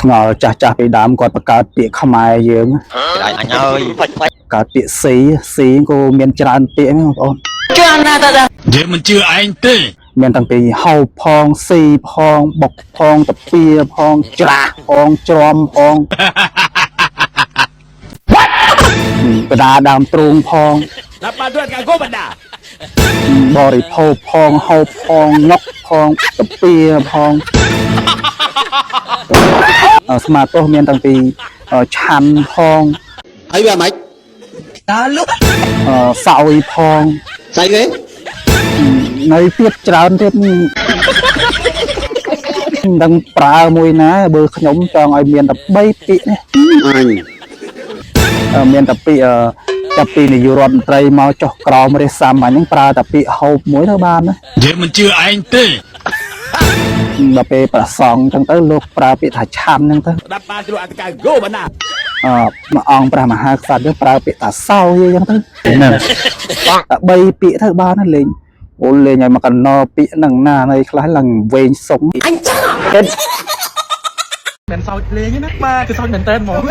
ឆ្ងល់ចាស់ចាស់ពីដើមគាត់បង្កើតពាក្យខ្មែរយើង អញអើយ កើតពាក្យស៊ីស៊ីក៏មានច្រើនពាក្យហ្នឹងបងប្អូន យើងមិនជឿឯងទេ មានតាំងពីហូបផងស៊ីផងបុកផងតាពៀផងច្រាស់ផងច្រំផងបដាដើមទ្រូងផង ដល់បានด้วยការគោបណ្ដា បរិភោគផងហូបផងងុកផងតាពៀផងអឺស្មាទោសមានតាំងពីឆាន់ផង ហើយវាមិន អឺសោយផង ស្អីគេ នៅទៀតច្រើនទៀតមិនដឹងប្រើមួយណាបើខ្ញុំចង់ឲ្យមានតែ3ពាក្យនេះ អញ អឺមានតែពាក្យអឺចាប់ពីនាយករដ្ឋមន្ត្រីមកចុះក្រោមរាជសាមញ្ញហ្នឹងប្រើតែពាក្យហូបមួយទៅបានណា យើងមិនជឿឯងទេ ដល់ពេលប្រសងអញ្ចឹងទៅលោកប្រើពាក្យថាឆាន់ហ្នឹងទៅ ដល់បានជួយអធិការគោបណ្ដា អឺមួយអង្គព្រះមហាក្សត្រយើងប្រើពាក្យថាសោយអញ្ចឹងទៅហ្នឹងតែ3ពាក្យទៅបានណាលេងអូលេងឲ្យមកកណោពាក្យហ្នឹងណានៃខ្លះឡើងវែងសុងអញចា មិនសោចលេងទេណាបាទគឺសោចមែនតើហ្មង